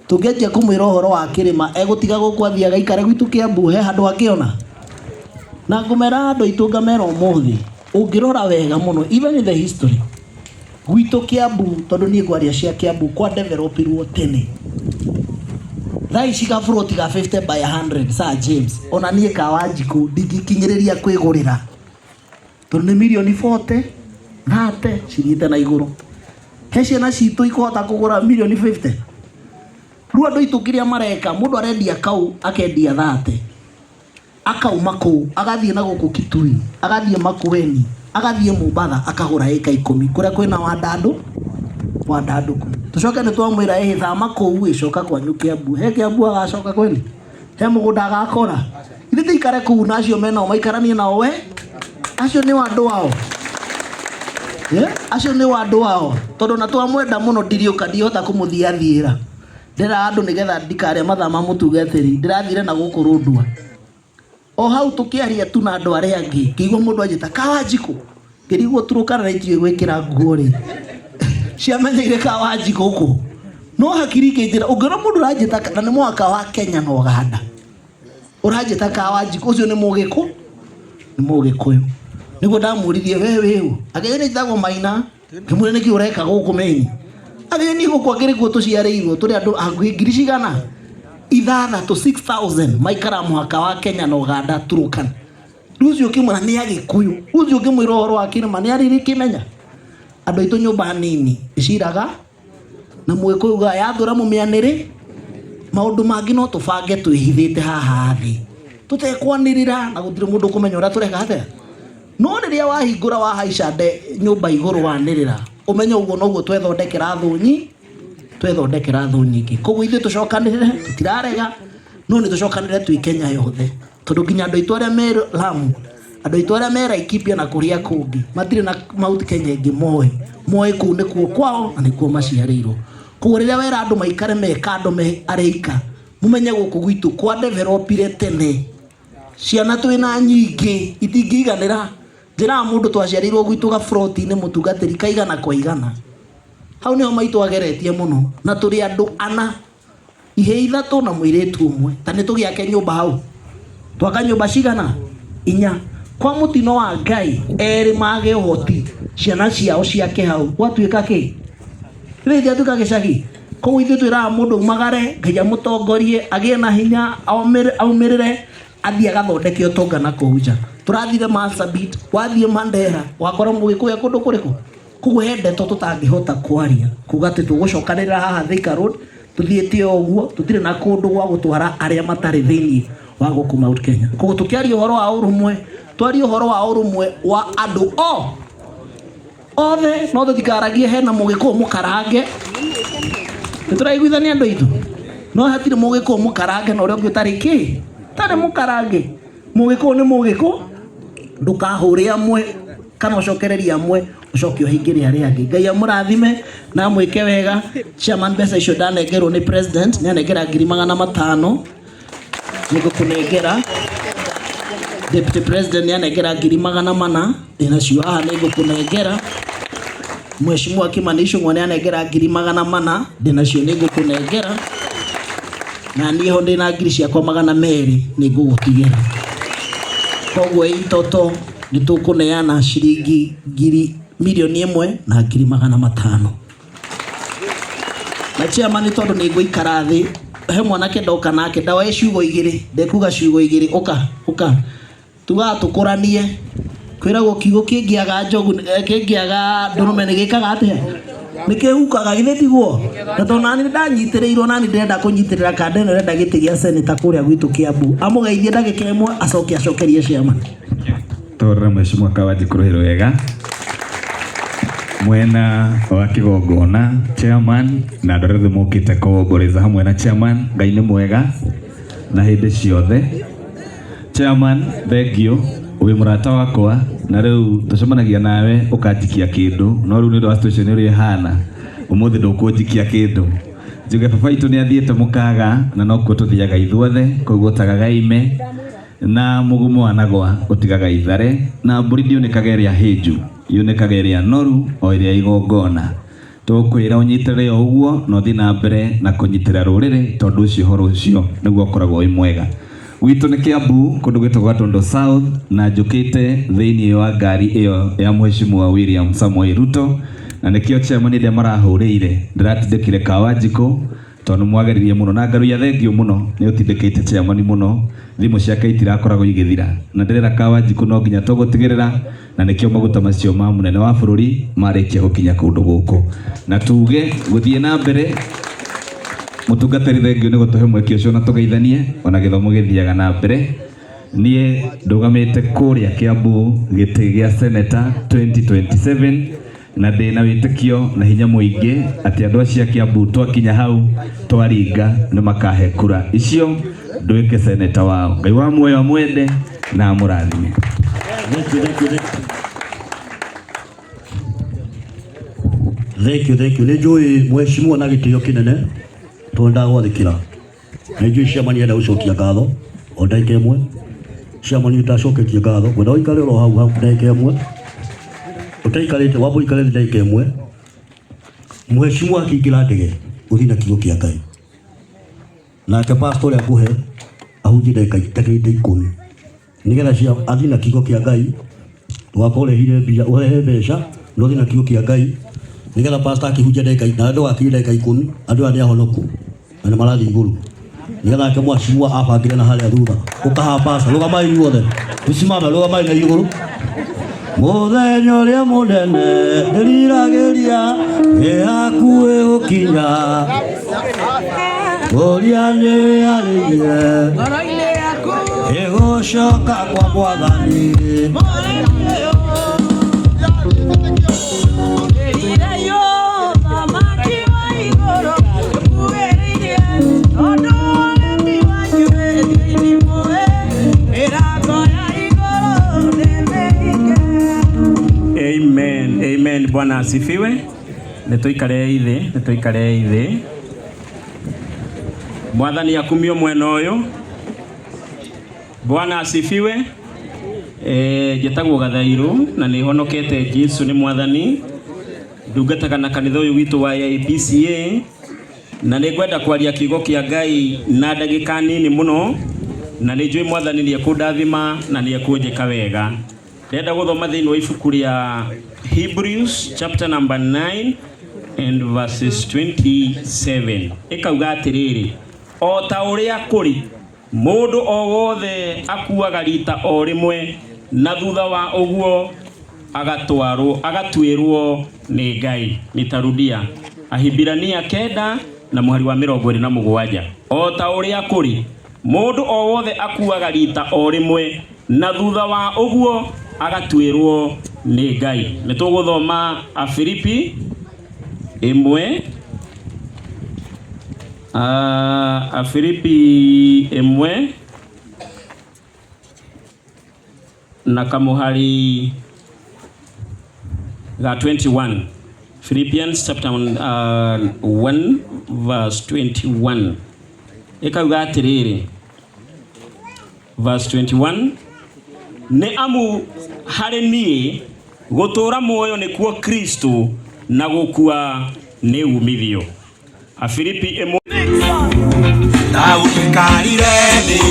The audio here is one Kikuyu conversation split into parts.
Tũngĩanjia kũmwĩra ũhoro wa kĩrĩma egũtiga gũkũ athiĩ agaikare gwitũ Kĩambu he handũ angĩona. Na ngũmera andũ aitũ ngamera ũmũthĩ ũngĩrora wega mũno even in the history gwitũ Kĩambu tondũ niĩ ngwaria cia Kĩambu kwa developirwo tene. Thaa ici gaburoti ga 50 by 100 Sir James ona niĩ ka Wanjikũ ndingĩkinyĩrĩria kwĩgũrĩra tondũ nĩ mirioni 40 30 cithiĩte na igũrũ. He ciana citũ ikũhota kũgũra mirioni 50? Rĩu andũ aitũ kĩrĩa mareka mũndũ arendia kau akendia 30 akauma kũu agathiĩ na gũkũ Kitui agathiĩ Makueni agathiĩ Mombatha akagũra ĩka 10 kũrĩa kwĩna wandandũ wandandũku. Tũcoke nĩ twamwĩra ĩhĩ thama kũu ĩ coka kwanyu Kĩambu. He Kĩambu agacoka kweli? He mũgũnda agakora? Ithuĩ tũikare kũu na acio menao maikaranie nao we acio nĩ andũ ao. Yeah? Acio nĩ andũ ao tondũ na twamwenda mũno ndiriũka ndihota kũmũthiathiĩra. Ndĩra andũ nĩgetha ndikarĩa mathaa ma mũtungatĩri ndĩrathire na gũkũ Rũndua. O hau tũkĩaria tu na andũ arĩa angĩ ngĩigua mũndũ anjĩta Kawanjikũ ngĩrigwo Turukana na itiũĩ gwĩkĩra nguo rĩ ciamenyeire Kawanjikũ kũ no hakiri ikĩnjĩra ũngĩona mũndũ ũranjĩta na nĩ mũhaka wa Kenya na Uganda ũranjĩta Kawanjikũ ũcio nĩ mũgĩkũ nĩ mũgĩkũyũ nĩguo ndamũririe we wĩũ akĩnjĩra njĩtagwo Maina ngĩmwĩra nĩkĩ ũreka gũkũ meni akĩnjĩra niĩ gũkũ akĩrĩ kuo tũciarĩirwo tũrĩ andũ hakuhĩ ngiri cigana ithathatũ 6000 maikara mũhaka wa Kenya na Uganda Turukana. Rĩu ũcio ũkĩmwĩra nĩ agĩkũyũ ũcio ũkĩmwĩra ũhoro wa kĩrĩma nĩ arĩ kĩmenya andũ aitũ nyũmba nini ĩciraga na mũgĩkũyũ ugaga yathũra mũmĩanĩrĩ maũndũ mangĩ no tũbange twĩhithĩte haha thĩ tũtekwanĩrĩra na gũtirĩ mũndũ ũkũmenya ũrĩa tũreka atĩa. No rĩrĩa wahingũra wahaica nde nyũmba igũrũ wanĩrĩra ũmenye ũguo noguo twethondekera thũ nyi twethondekera thũ nyingĩ. Koguo ithuĩ tũcokanĩrĩre tũtirarega no nĩ tũcokanĩrĩre twĩ Kenya yothe tondũ nginya andũ aitũ arĩa me Lamu andũ aitũ arĩa me Laikipia na kũrĩa kũngĩ matirĩ na Mount Kenya ĩngĩ moĩ moĩ kũu nĩkuo kwao na nĩkuo maciarĩirwo. Koguo rĩrĩa wera andũ maikare me kando me arĩika mũmenye gũkũ gwitũ kwa developire tene ciana twĩna nyingĩ itingĩiganĩra. Njĩraga mũndũ twaciarĩirwo gwitũ gaburoti-inĩ mũtungatĩri kaigana kwa igana hau nĩho maitũ ageretie mũno na tũrĩ andũ ana ihĩĩ ithatũ na mũirĩtu ũmwe ta nĩ tũgĩake nyũmba hau twaka nyũmba cigana inya kwa mũtino wa Ngai erĩ mage ũhoti ciana ciao ciake hau gwatuĩka kĩ rĩu itiatuĩka gĩcagi. Koguo ithuĩ twĩraga mũndũ aumagare Ngai amũtongorie agĩe na hinya aumĩrĩre athiĩ agathondeke ũtonga na kũu nja. Tũrathire Marsabit wathiĩ Mandera wakora mũgĩkũyũ kũndũ kũrĩkũ. Koguo he ndeto tũtangĩhota kwaria kuga atĩ tũgũcokanĩrĩra haha Thika Road tũthiĩte o ũguo tũtirĩ na kũndũ gwa gũtwara arĩa matarĩ thĩinĩ wa gũkũ Mount Kenya. Koguo tũkĩaria ũhoro wa ũrũmwe twarie ũhoro wa ũrũmwe wa andũ o othe no tũtikaragie hena mũgĩkũyũ mũkarange nĩ tũraiguithania andũ aitũ no hatirĩ mũgĩkũyũ mũkarange na ũrĩa ũngĩ ũtarĩ kĩ tarĩ mũkarange mũgĩkũyũ nĩ mũgĩkũyũ ndũkahũre amwe kana ũcokererie amwe ũcoke ũhingĩre arĩa angĩ. Ngai amũrathime na amwĩke wega. Chairman mbeca icio ndanengerwo nĩ president nĩ anengera 500,000 nĩngũkũnengera. Deputy president nĩ anengera 400,000 ndĩnacio haha nĩngũkũnengera. Mheshimiwa Kimani Ichung'wa nĩ anengera 400,000 ndĩnacio nĩngũkũnengera. Na niĩ ho ndĩna 200,000 nĩngũgũtigĩra. Koguo itoto nĩ tũkũneana ciringi 1,500,000 na 500,000. Na chairman tondũ nĩ ngũikara thĩ he mwanake ndoka nake ndaoe ciugo igĩrĩ ndekuga ciugo igĩrĩ ũka ũka tugaga tũkũranie kwĩragwo kiugo kĩngĩaga njogu kĩngĩaga ndũrũme nĩ gĩkaga atĩa nĩ kĩhukaga githĩ tiguo na tondũ nani ndanyitĩrĩirwo nani ndĩrenda kũnyitĩrĩra kanda ĩno ĩrenda gĩtĩ gĩa seneta kũrĩa gwitũ Kĩambu amũgeithie ndagĩka ĩmwe acoke acokerie ciama. Tũrora Mheshimiwa Kawanjikũ Rũhĩ wega mwena wa kĩgongona chairman na andũ arĩa othe mokĩte kũomboreza hamwe na chairman. Ngai nĩ mwega na hĩndĩ ciothe. Chairman, thank you wĩ mũrata wakwa na rĩu tũcemanagia nawe ũkanjikia kĩndũ no rĩu nĩ ũndũ wa situation ũrĩa ĩhana ũmũthĩ ndũkũnjikia kĩndũ. Njuge baba witũ nĩ athiĩte mũkaga na nokuo tũthiaga ithuothe koguo tagaga ime na mũgumo wanagwa ũtigaga ithare na mbũri ndĩunĩkaga ĩrĩa hĩnju yunĩkaga ĩrĩa noru o ĩrĩa igongona. Tũkwĩra ũnyitĩrĩre o ũguo na ũthiĩ na mbere na kũnyitĩrĩra rũrĩrĩ tondũ ũcio ũhoro ũcio nĩguo ũkoragwo wĩ mwega. Gwitũ nĩ Kiambu kũndũ gwĩtagwo Gatondo South na njũkĩte thĩinĩ wa ngari ĩyo ya Mheshimiwa William Samoei Ruto na nĩkĩo chairman ĩrĩa marahũrĩire ndĩratindĩkire Kawanjikũ tondũ mwageririe mũno na ngaruia thengio mũno nĩ ũtindĩkĩte chairman mũno thimũ ciake itirakoragwo igĩthira na ndĩrera Kawanjikũ no nginya tũgũtigĩrĩra na nĩkĩo maguta macio ma mũnene wa bũrũri marĩkia gũkinya kũndũ gũkũ na tuge gũthiĩ na mbere mũtungatĩri thengio nĩ gũtũhe mweke ũcio na tũgeithanie ona gĩthomo gĩthiaga na mbere. Niĩ ndũgamĩte kũrĩa Kiambu gĩtĩ gĩa seneta 2027 na ndĩna wĩtĩkio na hinya mũingĩ atĩ andũ acio a Kiambu twakinya hau twaringa nĩ makahe kura icio nduĩke seneta wao. Ngai wa muoyo amwende na amũrathime. Thank you, thank you, thank you. Thank you, thank you. Nĩ njũĩ mheshimiwa na gĩtĩo kĩnene tondũ ndagwathĩkĩra. Nĩ njũĩ chairman enda gũcokia ngatho o ndagĩka ĩmwe. Chairman ũtacoketie ngatho, ngwenda ũikare oro hau hau ndagĩka ĩmwe. Ũtaikarĩte wamba ũikare ndagĩka ĩmwe. Mheshimiwa akĩingĩra ndege ũthiĩ na kiugo kĩa Ngai. Nake pastor ũrĩa ngũhe ahunjie ndagĩka 10. Nĩgetha cia athiĩ na kiugo kĩa Ngai ndũgakorwo ũrehire mbia ũrehe mbeca no ũthiĩ na kiugo kĩa Ngai nĩgetha pastor akĩhunjia ndagĩka na ndũgakinyie ndagĩka 10 andũ aya nĩ ahonoku na nĩ marathiĩ igũrũ nĩgetha ake mheshimiwa abangĩre na harĩa thutha ũkaha pastor rũgamai inyuothe tusimame rũgamai na igũrũ mũthenya ũrĩa mũnene ndĩriragĩria ĩ hakuhĩ gũkinya ũrĩa nĩwĩharĩirie ĩgũcoka kwa mwathani. Amen. Amen. Bwana asifiwe. Nĩ tũikare thĩ, nĩ tũikare thĩ. Mwathani akumio mwena ũyũ. Bwana asifiwe. Njĩtagwo Gathairu na nĩ honokete Jesu nĩ mwathani. Ndungataga na kanitha ũyũ witũ wa APCA na nĩ ngwenda kwaria kiugo kĩa Ngai na ndagĩka nini mũno na nĩ njũĩ mwathani nĩ ekũndathima na nĩ ekũnjĩka wega. Ndĩrenda gũthoma thĩinĩ wa ibuku rĩa Hebrews chapter number 9 and verses 27. Ĩkauga atĩrĩrĩ, o ta ũrĩa kũrĩ mũndũ o wothe akuaga rita o rĩmwe na thutha wa ũguo agatwarwo agatuĩrwo nĩ Ngai. Nitarudia, Ahibirania 9 na mũhari wa 27. O ta ũrĩa kũrĩ mũndũ o wothe akuaga rita o rĩmwe na thutha wa ũguo agatuĩrwo nĩ Ngai. Nĩ tũgũthoma Afilipi 1 Afilipi 1 na kamũhari ga 21. Philippians chapter 1 verse 21. Ĩkauga atĩrĩrĩ, verse 21, nĩ amu harĩ niĩ gũtũũra muoyo nĩkuo Kristo na gũkua nĩ umithio. Afilipi 1. Daudi karire thĩ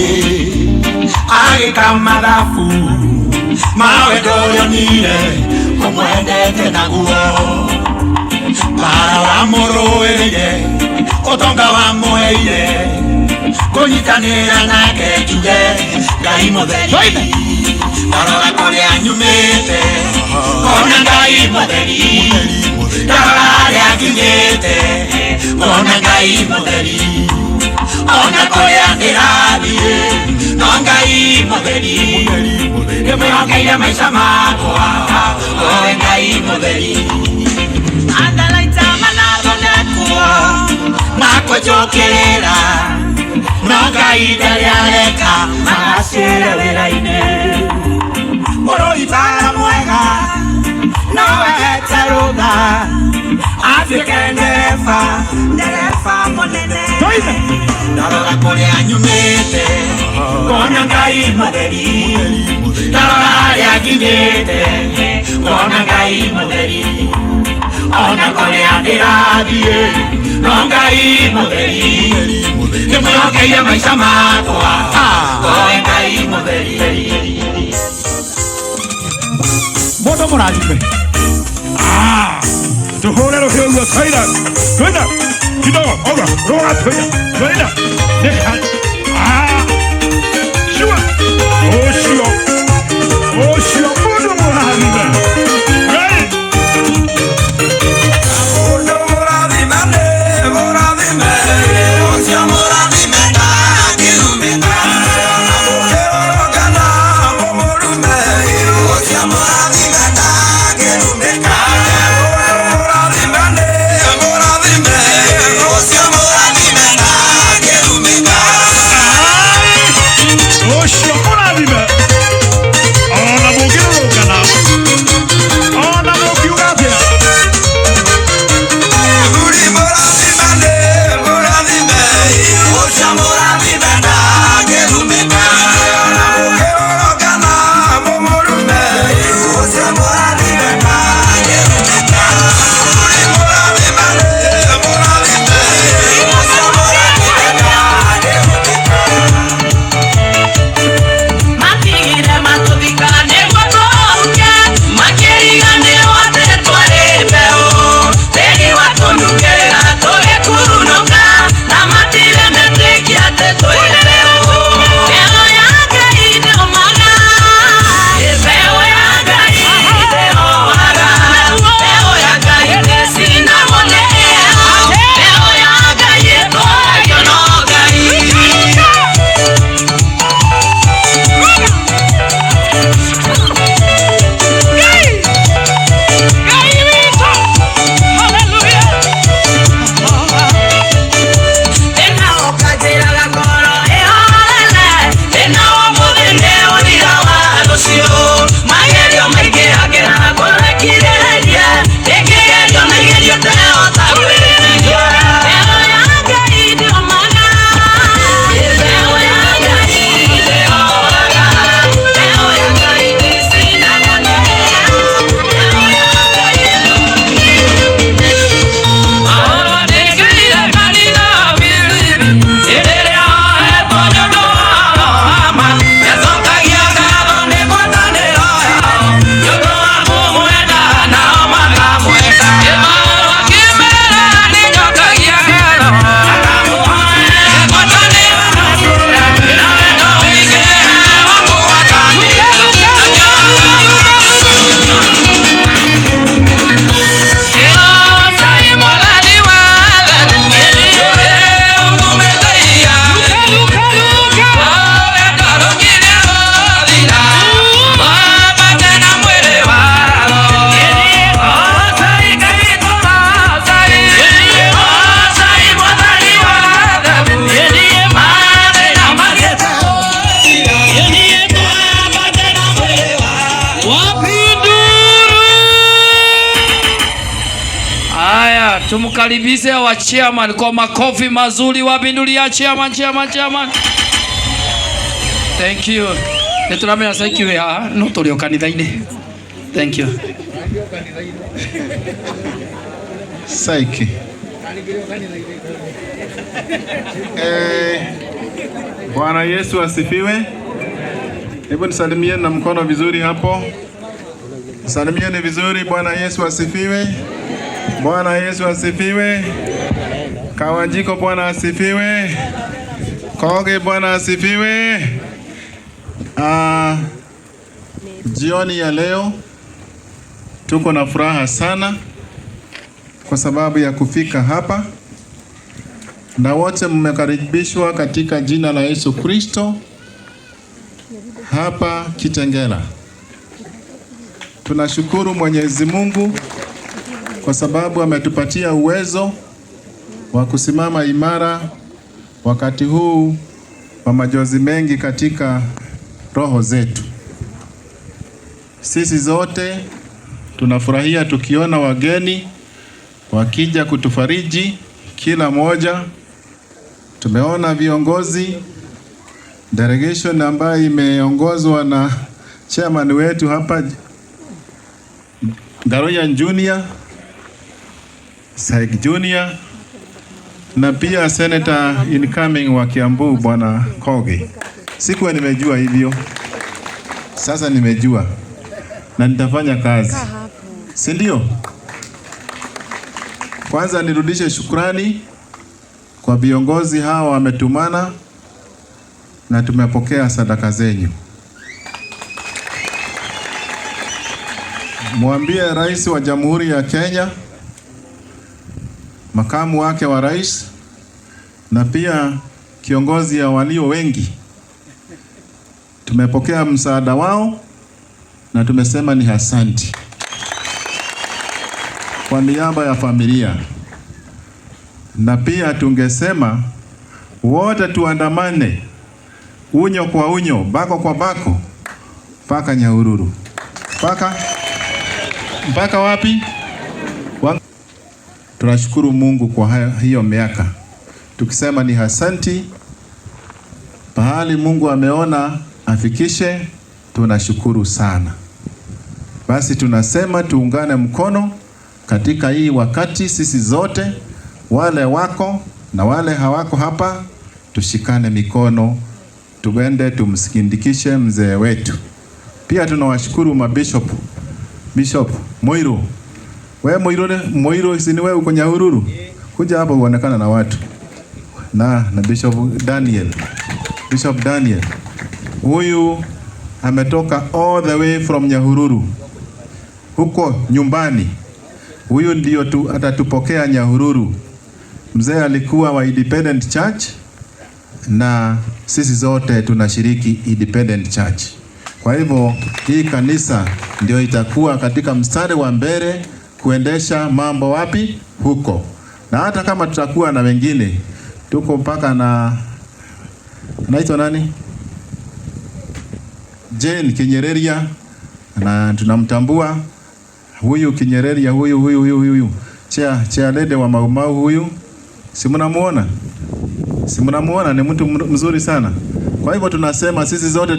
agĩka mathabu ma wendo ũrĩa onire ũmwendete naguo mbara wamũrũĩrĩire ũtonga wamũheire kũnyitanĩra nake njuge Ngai mũtheri ndarora kũrĩa nyumĩte ngona Ngai mũtheri ndarora harĩa nginyĩte ngona Ngai mũtheri ona kũrĩa ndĩrathiĩ no Ngai mũtheri ndĩmwĩhokeire maica makwa owe Ngai mũtheri Andalaita manathondekwo makũnjũkĩrĩra no Ngai ndarĩ areka magacĩre wĩra-inĩ mũrũi bara mwega no ehete rũtha atuĩke ndereba ndereba mũnene ndarora kũrĩa nyumĩte ngona Ngai mũtheri ndarora harĩa nginyĩte ngona Ngai mũtheri Ona kũrĩa ndĩrathiĩ no Ngai mũtheri nĩ mwĩhokeire maica makwa oe Ngai mũtheri. Mũndũ mũrathime. Tuhũre rũhĩ ũguo twaira twina kidogo oga rũga twina twina nĩ shua ũcio ũcio mũndũ mũrathime. Ngai Mũndũ mũrathime nĩ mũrathime ũcio mũrathime ndangĩrumĩka ona mũkĩrorokana mũmũrume ũcio mũrathime ndangĩrumĩka. Mũndũ mũrathime nĩ mũrathime ũcio mũrathime ndangĩrumĩka. Ũcio mũrathime ona mũngĩrũrũngana ona mũngiuga atĩa. Mũthuri mũrathime nĩ mũrathime ũcio mũrathime ndangĩrumĩka ona mũkĩrorokana mũmũrume ũcio mũrathime ndangĩrumĩka. Mũthuri mũrathime nĩ mũrathime ũcio mũrathime ndangĩrumĩka. Matigire matũthika nĩguo tũhuke, makĩriganĩrwo atĩ twarĩ mbeũ. Tĩri watũnungĩra tũgĩkurunũka, na matirĩ metĩkia atĩ twĩ mbeũ. Mbeũ ya Ngai ndĩũmaga, mbeũ ya Ngai ndĩhohaga, mbeũ ya Ngai ndĩcinagwo nĩ heho, mbeũ ya Ngai ĩtwaragio no Ngai. Thĩna ũkanjĩraga ngoro ĩhorere, thĩna wa ũmũthĩ nĩ ũthira wa rũciũ. Magerio maingĩ angĩra ngoro ĩkirĩrĩrie, ĩkĩgerio na igerio ndĩhota gwĩtiria. Mbeũ ya Ngai ndĩũmaga, mbeũ ya Ngai ndĩhohaga, mbeũ ya Ngai ndĩcinagwo nĩ heho, mbeũ ya Ngai. Haya, tumkaribishe wa chairman kwa makofi mazuri. Wapindulia chairman, chairman, chairman. Thank you. Nĩ tũramenya thank you haha no tũrĩ o kanitha-inĩ. Thank you. Saiki. Bwana Yesu asifiwe. Hebu nisalimieni na mkono vizuri hapo. Salimieni vizuri. Bwana Yesu asifiwe. Bwana Yesu asifiwe. Kawanjiko, Bwana asifiwe. Koge, Bwana asifiwe. Jioni ya leo tuko na furaha sana kwa sababu ya kufika hapa, na wote mmekaribishwa katika jina la Yesu Kristo hapa Kitengela. Tunashukuru Mwenyezi Mungu kwa sababu ametupatia uwezo wa kusimama imara wakati huu wa majonzi mengi katika roho zetu. Sisi zote tunafurahia tukiona wageni wakija kutufariji kila moja. Tumeona viongozi delegation ambayo imeongozwa na chairman wetu hapa Ngaruiya Junior. Saik Junior na pia senator incoming wa Kiambu Bwana Kogi. Sikuwa nimejua hivyo, sasa nimejua na nitafanya kazi, si ndio? Kwanza nirudishe shukrani kwa viongozi hawa wametumana na tumepokea sadaka zenyu. Mwambie Rais wa Jamhuri ya Kenya, makamu wake wa rais na pia kiongozi ya walio wengi, tumepokea msaada wao na tumesema ni asanti kwa niaba ya familia. Na pia tungesema wote tuandamane unyo kwa unyo, bako kwa bako, mpaka Nyahururu, mpaka wapi? Tunashukuru Mungu kwa hiyo miaka, tukisema ni asanti. Pahali Mungu ameona afikishe, tunashukuru sana. Basi tunasema tuungane mkono katika hii wakati, sisi zote wale wako na wale hawako hapa, tushikane mikono, tuende tumsindikishe mzee wetu. Pia tunawashukuru mabishop. Bishop Moiro, wewe Moiro, Moiro si ni wewe uko Nyahururu? Kuja hapa uonekana na watu. Na Bishop Daniel. Bishop Daniel huyu ametoka all the way from Nyahururu huko nyumbani. Huyu ndio tu atatupokea Nyahururu. Mzee alikuwa wa Independent Church na sisi zote tunashiriki Independent Church. Kwa hivyo hii kanisa ndio itakuwa katika mstari wa mbele kuendesha mambo wapi huko. Na hata kama tutakuwa na wengine, tuko mpaka na anaitwa nani? Jane Kinyereria, na tunamtambua huyu Kinyereria, huyu chair lady wa Mau Mau huyu, si mnamuona? Si mnamuona? Ni mtu mzuri sana. Kwa hivyo tunasema sisi zote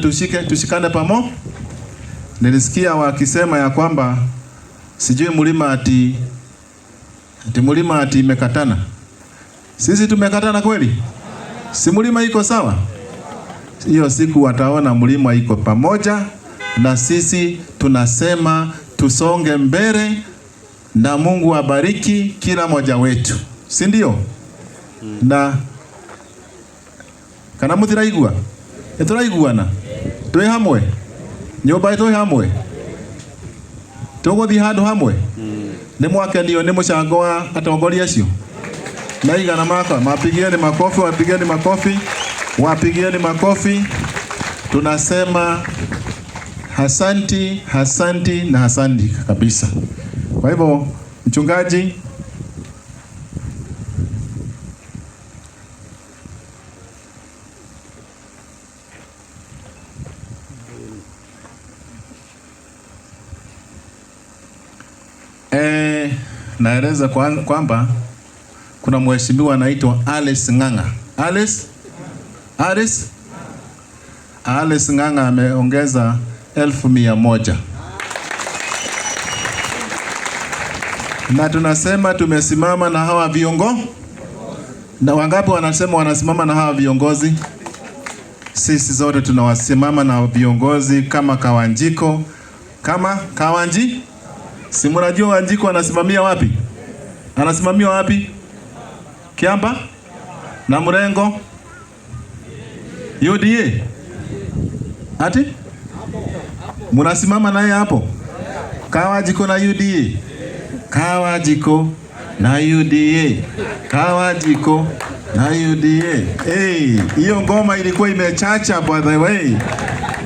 tushikane pamoja. Nilisikia wakisema ya kwamba sijui mlima ati mlima ati imekatana. Sisi tumekatana kweli? Si mlima iko sawa? Hiyo siku wataona mlima iko pamoja, na sisi tunasema tusonge mbele na Mungu abariki kila moja wetu, si ndio? Na kana mutiraigua? Turaiguana? Twi hamwe? Nyumba twi hamwe? Tuguthii handu hamwe? Ni mwakenio ni mucango wa atongoria acio? Na igana makwa, mapigieni makofi, wapigieni makofi, wapigieni makofi. Tunasema asanti, asanti na asanti kabisa. Kwa hivyo mchungaji, naeleza kwamba kuna mheshimiwa anaitwa Alice Ng'ang'a. Alice Ng'ang'a ameongeza 1,100. Na tunasema tumesimama na hawa viongozi. Na wangapi wanasema wanasimama na hawa viongozi? Sisi zote tunawasimama na viongozi kama Kawanjiko. Kama Kawanji? Si mnajua Wanjiko anasimamia wapi? Anasimamia wapi? Kiamba? Na Mrengo? UDA? Ati? Munasimama naye hapo? Kawajiko na UDA? Kawajiko na UDA. Kawajiko na UDA. Hey, hiyo ngoma ilikuwa imechacha by the way.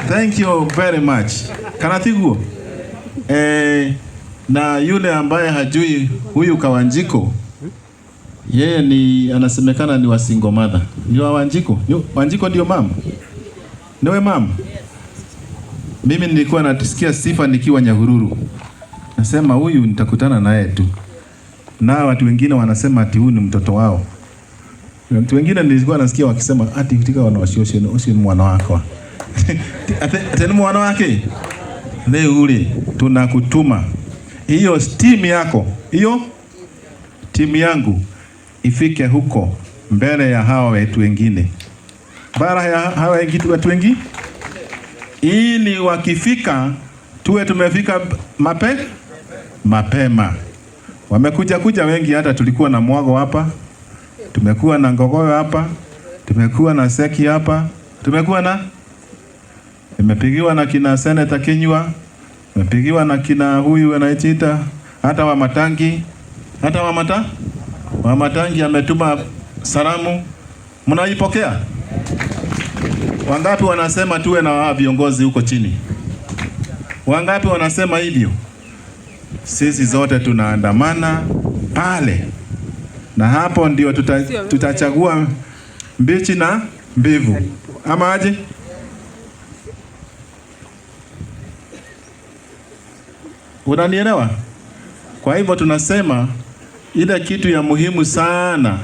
Thank you very much. Kanatigu. Na yule ambaye hajui huyu Kawanjiko, yeye ni anasemekana ni wa single mother. Ni wa Wanjiko. Wanjiko ndio mama. Niwe mama. Mimi nilikuwa nasikia sifa nikiwa Nyahururu. Nasema huyu nitakutana naye tu. Na watu wengine wanasema ati huyu ni mtoto wao. Watu wengine nilikuwa nasikia wakisema ati katika wanawashioshe ni mwana wako. Ati ni mwana wake. Leo ule tunakutuma. Hiyo timu yako, hiyo Timu yangu ifike huko mbele ya hawa wetu wengine, bara ya hawa watu wengi, ili wakifika tuwe tumefika mapema. Wamekuja kuja wengi, hata tulikuwa na Mwago hapa, tumekuwa na Ngogoyo hapa, tumekuwa na Seki hapa, tumekuwa na imepigiwa na kina Senator Kinyua, imepigiwa na kina huyu anayejiita hata wa Matangi, hata wa Matangi ametuma salamu. Mnaipokea? Wangapi wanasema tuwe na hawa viongozi huko chini? Wangapi wanasema hivyo? Sisi zote tunaandamana pale, na hapo ndio tutachagua mbichi na mbivu, ama aje? Unanielewa? Kwa hivyo tunasema ile kitu ya muhimu sana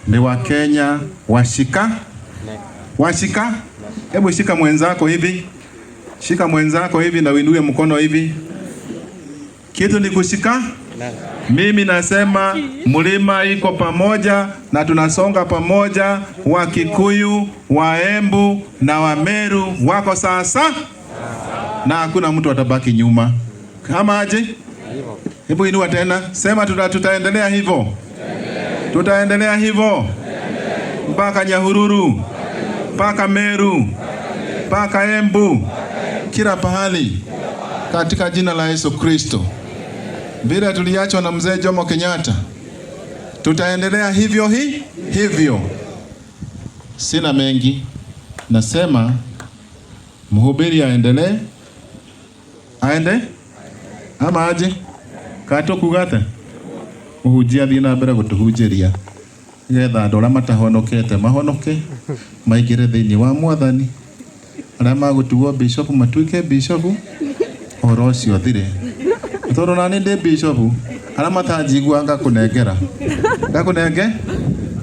ni Wakenya washika. Hebu shika mwenzako hivi, shika mwenzako hivi na uinue mkono hivi. Kitu ni kushika. Mimi nasema mlima iko pamoja na tunasonga pamoja. Wakikuyu, Waembu na Wameru wako sasa, na hakuna mtu atabaki nyuma. Kama aje? Hebu inua tena, sema tutaendelea hivyo, tutaendelea hivyo mpaka Nyahururu, mpaka Meru, mpaka Embu, kila pahali, katika jina la Yesu Kristo. Vile tuliachwa na mzee Jomo Kenyatta, tutaendelea hivyo hivyo. Sina mengi, nasema mhubiri aendelee, aende ama aje katokugate muhunjia thiĩ na mbere gũtũhunjĩria nĩgetha andũ arĩa matahonokete mahonoke maingĩre thĩinĩ wa Mwathani, arĩa magũtuo bishop matuĩke bishop, ũhoro ũcio ũthire. Tondũ na niĩ ndĩ bishop, arĩa matanjigua ngakũnengera, ngakũnenge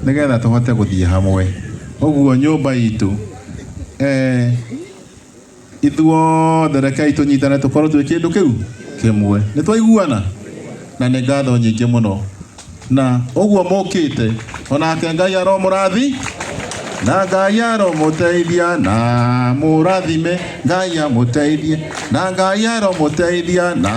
nĩgetha tũhote gũthiĩ hamwe. Ũguo nyũmba itũ ithuothe rekei tũnyitane tũkorwo twĩ kĩndũ kĩu kĩmwe. Nĩ twaiguana? Na nĩ ngatho nyingĩ mũno. Na ũguo mũkĩte, onake Ngai aromũrathi na Ngai aromũteithia na mũrathime, Ngai amũteithie na Ngai aromũteithia na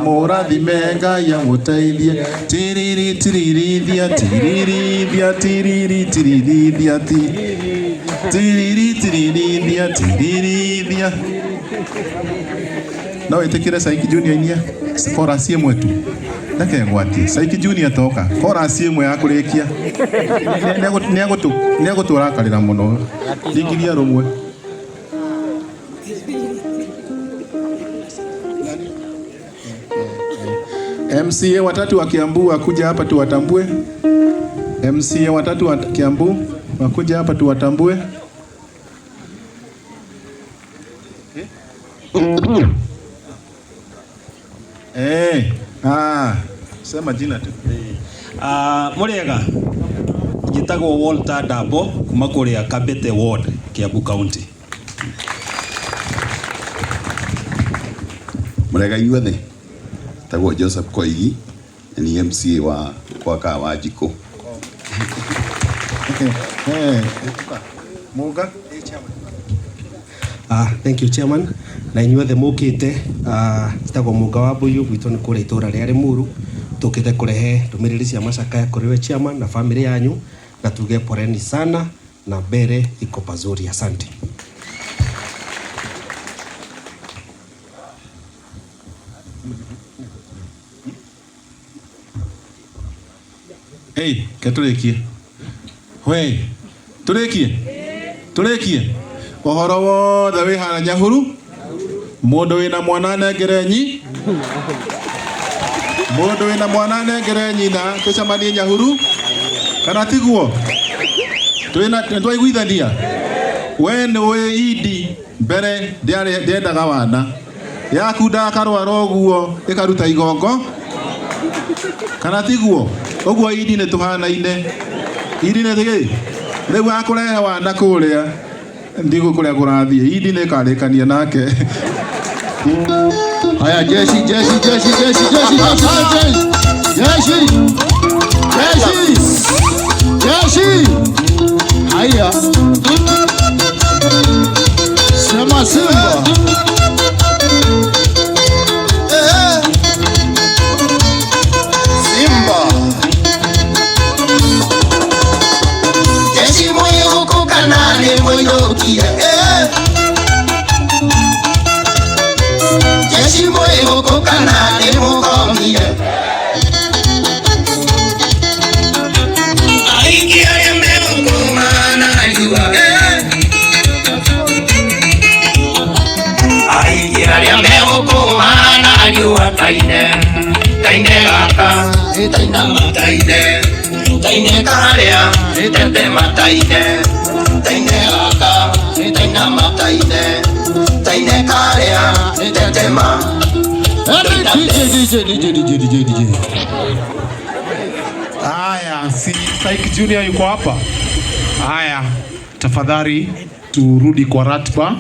mũrathime, Ngai amũteithie. Tiriri tiririthia tiririthia tiriri tiririthia ti tiriri tiririthia tiririthia. No wĩtĩkĩre Saiki Junior inie chorus ĩmwe tu. Reke ngwatie Saiki Junior toka chorus ĩmwe ya kũrĩkia. Nĩegũtũrakarĩra mũno. Ringiria rũmwe. MCA watatu wa Kiambu wakuja hapa tuwatambue. MCA watatu wa Kiambu wakuja hapa tuwatambue. Sema jina tu. Muriega njitagwo Walter Dabo kuma kuria Kabete Ward, Kiambu County. Muriega inyuothe, tagwo Joseph Koigi, ni MCA wa kwa Kawanjikũ. Muga. Thank you chairman. Na inyuothe mukite, njitagwo Muga wa Mbuyu, gwitũ nĩ kũrĩa itũra rĩa Limuru. Tukite kurehe ndũmĩrĩri cia macakaya kũrĩ we chairman na family yanyu, na tuge poleni sana na mbere iko pazuri. Asante. Hey, ke tũrĩkie. We, tũrĩkie? Tũrĩkie? Ũhoro wothe wĩ harĩa Nyahuru, mũndũ wĩna mwana anengere nyi, mũndũ wĩna mwana anengere nyina, tũcemanie Nyahuru, kana tiguo? Twĩna nĩtwaiguithania? We nĩũĩ Idi mbere ndĩendaga wana, yaku ndakarwara ũguo ĩkaruta igongo, kana tiguo? Ũguo Idi nĩ tũhanaine. Idi nĩ kĩ? Rĩu akũrehe wana kũrĩa ndigũ kũrĩa kũrathiĩ, Idi nĩ ĩkarĩkania nake. Haya, jeshi jeshi jeshi jeshi jeshi jeshi jeshi. Jeshi. Jeshi. Haya. Sema Simba. Eh. Simba. Jeshi mwihuku kana nĩ mũinũkie. Eh. Jeshi mwihuku kana nĩ mũkomie. Aingĩ arĩa megũkũmana riũa. Eh. Aingĩ arĩa megũkũmana riũa taine taine gaka taina mataine taine karĩa tete mataine taine gaka taina mataine taine karĩa tete ma. DJ DJ DJ DJ DJ DJ. Haya, si Saik Junior yuko hapa? Haya, tafadhali turudi kwa ratiba.